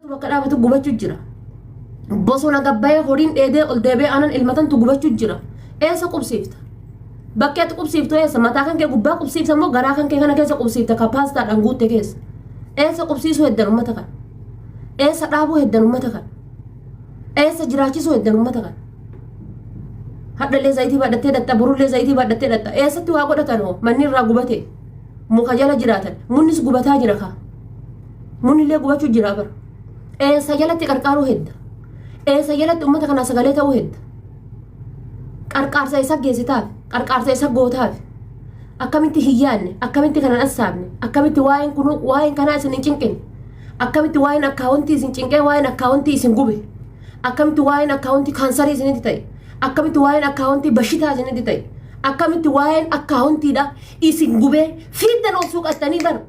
Bakka dhaabatu gubachuu jira. Bosona gabbayee horiin dheedee ol deebi'ee aanan ilmatantu gubachuu jira. Eessa qubsiifta? Bakki ati qubsiiftu eessa? Mataa kan kee gubbaa qubsiifta immoo garaa kan kee kana keessa qubsiifta ka paastaadhaan guutte keessa. Eessa qubsiisuu heddan uummata kana? Eessa dhaabuu heddan uummata kana? Eessa jiraachisuu heddan uummata kana? Hadhallee zayitii baadhattee dhatta, borullee zayitii baadhattee dhatta. Eessatti waa godhatan hoo? Manni irraa gubate. Muka jala jiraatan. Munnis gubataa jira kaa. Munillee gubachuu jira bara. Eessa jalatti qarqaaruu hedda? Eessa jalatti uummata kanaa sagalee ta'uu hedda? Qarqaarsa isa geessitaaf, qarqaarsa isa gootaaf. Akkamitti hin yaadne, akkamitti kana hin assaabne, akkamitti waa'een kun waa'een kanaa isin hin cinqine, akkamitti waa'een akkaawuntii isin cinqee waa'een akkaawuntii isin gube, akkamitti waa'een akkaawuntii kaansarii isinitti ta'e, akkamitti waa'een akkaawuntii bashitaa isinitti ta'e, akkamitti waa'een akkaawuntiidha isin gubee fiiddan ol suuqattanii bara.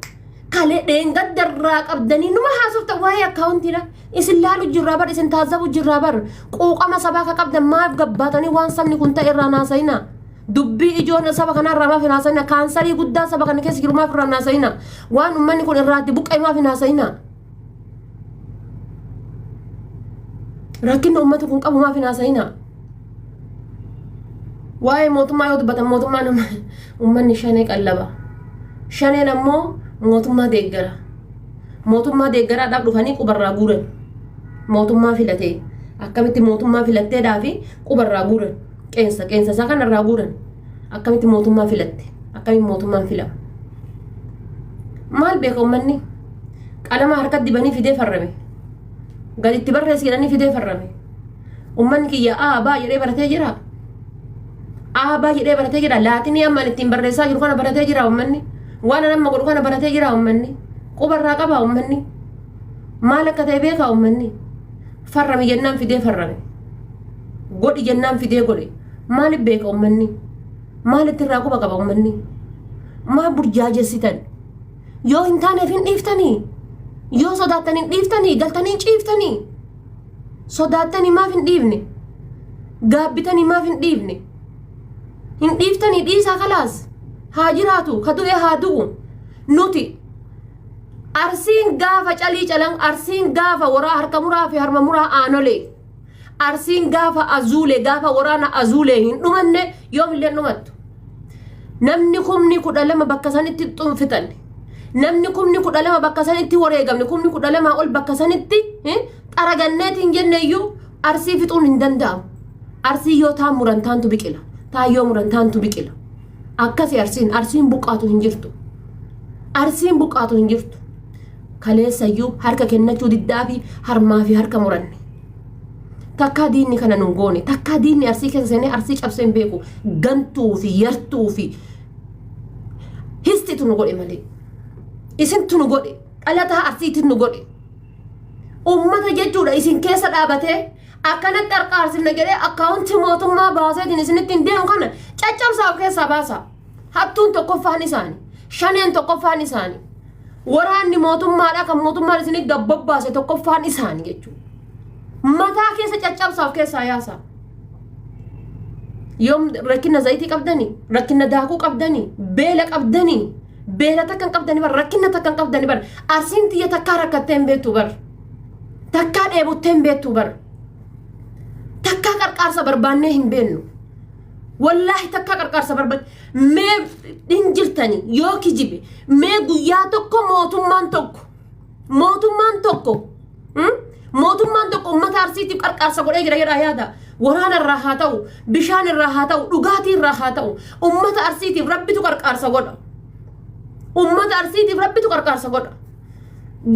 Kalee dheengaddarraa qabdanii numa haasoftan waa'ee akkaawuntiidha. Isin laalu jirraa bar isin taazzabu jirraa bar quuqama sabaa ka qabdan maaf gabbaatanii waan sabni kun ta'e irraa naasayina. Dubbii ijoon saba kanaa irraa maaf hin haasayina. Kaansarii guddaa saba kana keessa jiru maaf irraa naasayina. Waan uummanni kun irraa itti buqqa'e maaf hin haasayina. Rakkinni uummata kun qabu maaf hin haasayina. Waa'ee mootummaa yoo dubbatan mootummaan uummanni shanee qallaba. Shaneen ammoo mootummaa deeggara. Mootummaa deeggaraadhaaf dhufanii qubarraa guuran. Mootummaa filatee akkamitti mootummaa filatteedhaa fi qubarraa guuran. Qeensa qeensa isaa kanarraa guuran. Akkamitti mootummaa filatte? Akkamitti mootummaan filama? Maal beeka uummanni? Qalama harkatti dibanii fidee farrame. Gaditti barreessi jedhanii fidee farrame. Uummanni kiyya A B jedhee baratee jira. A B jedhee baratee jira. Laatinii amma ani ittiin barreessaa jiru kana baratee jira uummanni. Waan ani amma godhu kana baratee jira uummanni. Qubarraa qaba uummanni. Maal akka ta'e beeka uummanni. Farrami jennaan fidee farrame. Godhi jennaan fidee godhe. Maaliif beeka uummanni? Maalitti irraa quba qaba uummanni? Maa burjaajessitan? Yoo hin taaneef hin dhiiftanii? Yoo sodaattan hin dhiiftanii? Galtanii hin ciiftanii? Sodaattanii maaf hin dhiifne? Gaabbitanii maaf hin dhiifne? Hin dhiiftanii dhiisaa kalaas. Haa jiraatu, ka du'e haa du'u. Nuti Arsiin gaafa calii calan, arsiin gaafa waraa harka muraa fi harma muraa aanolee. Arsiin gaafa azuulee gaafa waraana azuulee hin dhumanne yoomillee hin dhumattu. Namni kumni 12 bakka sanitti xunfitan. Namni kumni 12 bakka sanitti wareegamne kumni 12 ol bakka sanitti xaraganneeti hin jenne iyyuu arsii fixuun hin danda'amu. Arsii yoo taan muran taantu biqila. Taan yoo muran taantu biqila. Akkasi arsiin arsiin buqqaatu hin jirtu. Arsiin buqqaatu hin jirtu. Kaleessayyuu harka kennachuu diddaa fi harmaa fi harka muranne. Takkaa diinni kana nun goone. Takkaa diinni arsii keessa seenee arsii cabsee hin beeku. Gantuu fi yartuu fi histitu nu godhe malee. Isintu nu godhe. Dhalataa arsiitiin nu godhe. Ummata jechuudha isin keessa dhaabatee akkanatti qarqaarsifna jedhee akkaawuntii mootummaa baaseetiin isinitti hin deemu kana caccabsaa of keessaa baasaa. Hattuun tokkoffaan isaani. Shaneen tokkoffaan isaani. Waraanni mootummaadhaa kan mootummaan isinii gabbobbaase tokkoffaan isaani jechuudha. Mataa keessa caccabsaa of keessaa yaasaa. Yoom rakkina zayitii qabdanii, rakkina daakuu qabdanii, beela qabdanii, beela takka hin qabdanii bar, rakkina takka hin qabdanii bar. Arsiin tiyya takkaa rakkattee hin beektu bar. Takkaa dheebottee hin beektu bar. Takkaa qarqaarsa barbaannee hin beennu. Wallaahi takkaa qarqaarsa barbaanne. Mee hin jirtani yoo kijibe mee guyyaa tokko mootummaan tokko mootummaan tokko mootummaan tokko uummata arsiitiif qarqaarsa godhee jira jedhaa yaada. Waraana irraa haa ta'u, bishaan irraa haa ta'u, dhugaatii irraa haa ta'u, uummata arsiitiif rabbitu qarqaarsa godha. Uummata arsiitiif rabbitu qarqaarsa godha.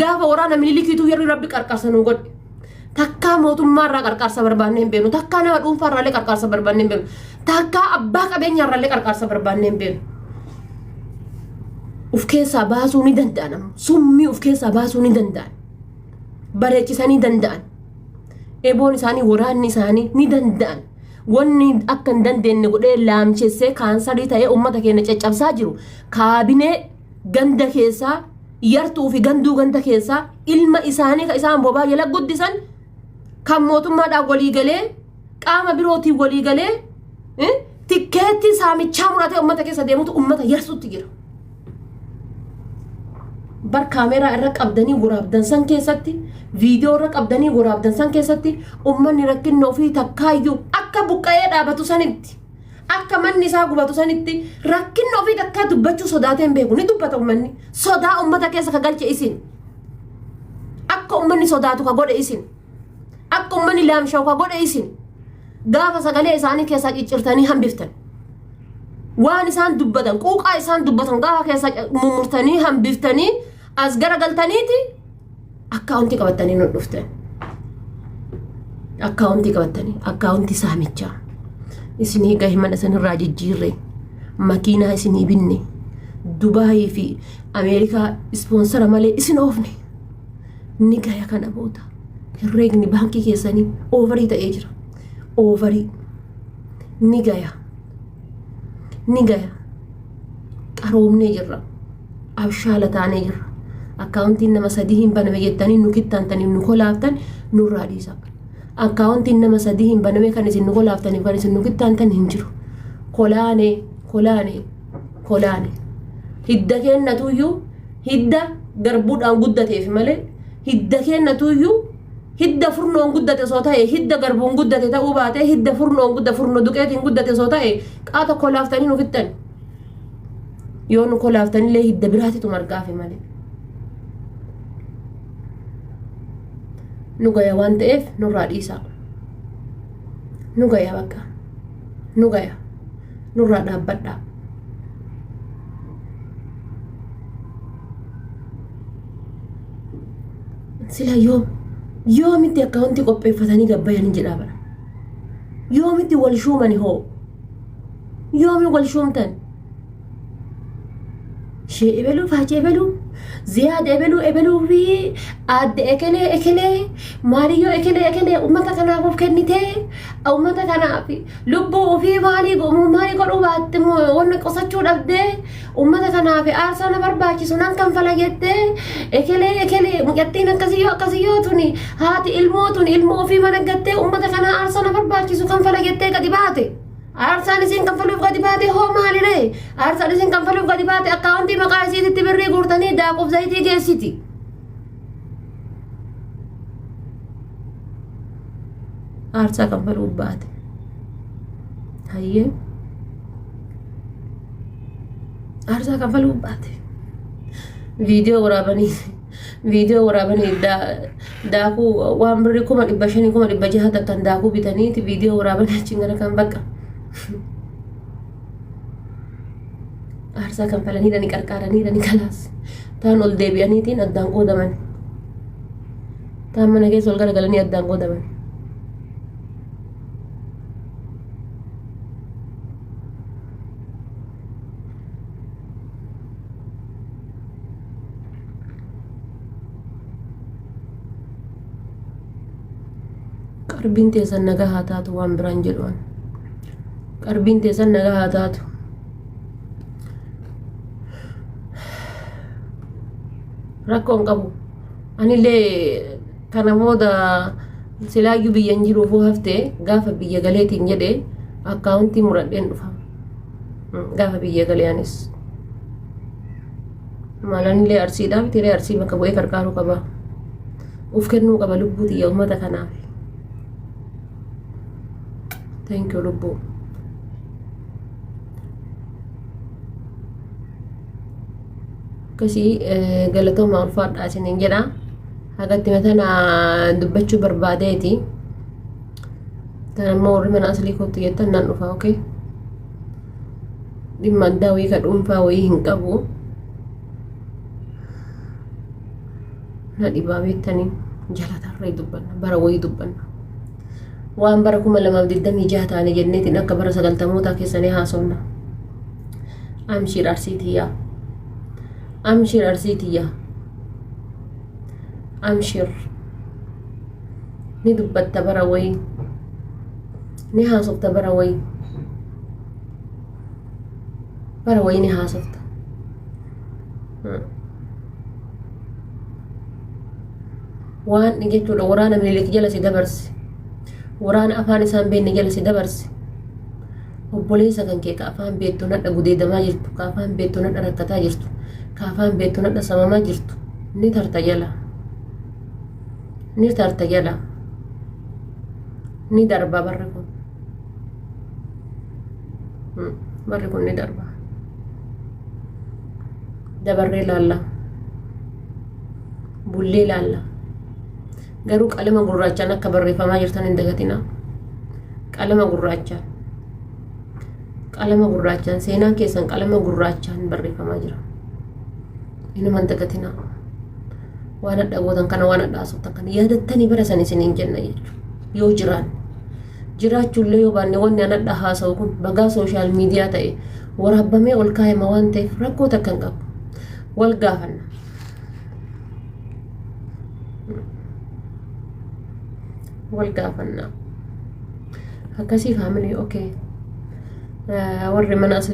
Gaafa waraana minilikiitu yeroo rabbi qarqaarsa nuu godhe. Takkaa mootummaa irraa qarqaarsa barbaannee hin beeknu. Takkaa nama dhuunfaa irraa illee qarqaarsa barbaannee hin beeknu. Takkaa abbaa qabeenyaa irraa illee qarqaarsa barbaannee hin beeknu. Uf keessaa baasuu ni danda'an ammoo. Summii uf keessaa baasuu ni danda'an. Bareechisanii danda'an. Eboon isaanii waraanni isaanii ni danda'an. Wanni akka hin dandeenye godhee laamchessee kaansarii ta'ee uummata keenya caccabsaa jiru kaabinee ganda keessaa yartuu fi ganduu ganda keessaa ilma isaanii ka isaan bobaa jala guddisan kan mootummaadhaan walii galee qaama birootiin walii galee tikkeettii saamichaa muratee uummata keessa deemutu uummata yarsutti jira. Bar kaameeraa irra qabdanii waraabdan san keessatti, viidiyoo irra qabdanii waraabdan san keessatti ummanni rakkinna ofii takkaayyuu akka buqqa'ee dhaabatu sanitti, akka manni isaa gubatu sanitti rakkinna ofii takkaa dubbachuu sodaatee hin beeku. Ni dubbata ummanni. Sodaa ummata keessa ka galche isin. Akka ummanni sodaatu ka godhe isin. Akka ummanni laamsha'u ka godhe isin. Gaafa sagalee isaanii keessaa ciccirtanii hambiftan. Waan isaan dubbatan, quuqaa isaan dubbatan gaafa keessaa mummurtanii hambiftanii as garagaltaniiti akkaawuntii qabattanii nu dhuftan. Akkaawuntii qabattanii, akkaawuntii saamichaa. Isinii gahe mana isinirraa jijjiirre, makiinaa isinii binne, Dubaayii fi Ameerikaa ispoonsara malee isin oofne. Ni gaya kana booda. Herreegni baankii keessanii oovarii ta'ee jira. Oovarii. Ni gaya. Ni gaya. Qaroomnee jirra. Abshaala taanee jirra. Akkaawuntiin nama sadii hin baname jettanii nu kittaantanii nu kolaaftan nurraa dhiisa. Akkaawuntiin nama sadii hin baname kan isin nu kolaaftaniif kan isin nu kittaantan hin jiru. Kolaanee kolaanee kolaane. Hidda keennatuyyuu hidda garbuudhaan guddateef malee hidda keennatuyyuu hidda furnoon guddate osoo ta'e hidda garbuun guddate ta'uu baatee hidda furnoon gudda furno duqeetiin guddate osoo ta'e qaata kolaaftanii nu fixxan. Yoo nu kolaaftanillee hidda biraatitu margaafi malee. Nu gaya waan ta'eef nurraa dhiisaa. Nu gaya bakka. Nu gaya. Nurraa dhaabbadhaa. Sila yoom yoomitti akkaawuntii qopheeffatanii gabbayanii jedhaa bara. Yoomitti wal shuumani hoo? Yoomi wal shuumtan? Ishee ebeluu faachee ebeluu ziyaad ebeluu ebeluu fi aadde ekelee ekelee maaliyyoo ekelee ekelee uummata kanaaf of kennitee uummata kanaaf lubbuu ofii maalii maalii godhuu baatte wanna qusachuu dhabdee uummata kanaaf aarsaa na barbaachisu nan kanfala jettee ekelee ekelee mucattiin akkasiyyoo akkasiyyoo tuni haati ilmoo tuni ilmoo ofii mana gattee uummata kanaa aarsaa na barbaachisu kanfala jettee gadi baate. Aarsaan isiin kanfaluuf gadi baate hoo maali ree? Aarsaan isiin kanfaluuf gadi baate akkaawuntii maqaa isiititti birrii guurtanii daakuuf zayitii geessiti. Aarsaa kanfaluuf baate. Hayyee. Aarsaa kanfaluuf baate. Viidiyoo waraabanii viidiyoo waraabanii daakuu waan birrii 500,000 600,000 takkan daakuu bitaniiti viidiyoo waraabanii achiin gara kan bakka aarsaa kanfalaniidha ni qarqaaraniidha ni kalaas taan ol deebi'aniitiin addaan qoodaman taan mana keessa ol garagalanii addaan qoodaman. Qarbiin teessan nagaa haa taatu waan biraan jedhu an. Qarbiin teessan nagaa haa taatu. Rakkoo hin qabu. Anillee kana booda silaayyuu biyya hin jiruufuu haftee gaafa biyya galeetiin jedhee akkaawuntii muradheen dhufa. Gaafa biyya galee anis. Maalanillee arsiidhaa miti arsii bakka bu'ee qarqaaruu qaba. Uf kennuu qaba lubbuu tiyya uummata kanaaf. Thank you lubbuu. Akkasii galatooma ulfaadhaa isiniin jedha. Hagatti matana dubbachuu barbaadeeti. Tan ammoo warri mana aslii kootti jettan nan dhufa okay. Dhimma addaa wayii ka dhuunfaa wayii hin qabu. Na dhibaa beektanii jala tarree dubbanna bara wayii dubbanna. Waan bara 2026 taane jenneetiin akka bara sagaltamootaa keessanii haasofna. Amshiir arsii tiyyaa. Amshiir arsii tiyyaa. Amshiir. Ni dubbatta bara wayii. Ni haasofta bara wayii. Bara wayii ni haasofta. Waan jechuudha waraana minilik jala si dabarse. Waraana afaan isaan beekne jala si dabarse. Obboleessa kan kee ka afaan beektu nadha gudeedamaa jirtu, ka afaan beektu nadha rakkataa jirtu, ka afaan beektu nadha samamaa jirtu. Ni tarta jala. Ni tarta jala. Ni darba barri kun. Barri kun ni darba. Dabarree laalla. Bullee laalla. Garuu qalama gurraachaan akka barreeffamaa jirtan hin dagatinaa. Qalama gurraachaan. Qalama gurraachaan seenaan keessan qalama gurraachaan barreeffamaa jira. Inuma hin dagatinaa. Waan hadha gootan kana waan hadha haasoftan kana yaadattanii bara san isiniin jenna jechuudha. Yoo jiraan. Jiraachuullee yoo baanne wanni an hadha haasa'u kun bagaa social media ta'e waraabbamee ol kaayama waan ta'eef rakkoo takka hin qabu. Wal gaafanna. Wal gaafanna. Akkasii family okay. Warri mana as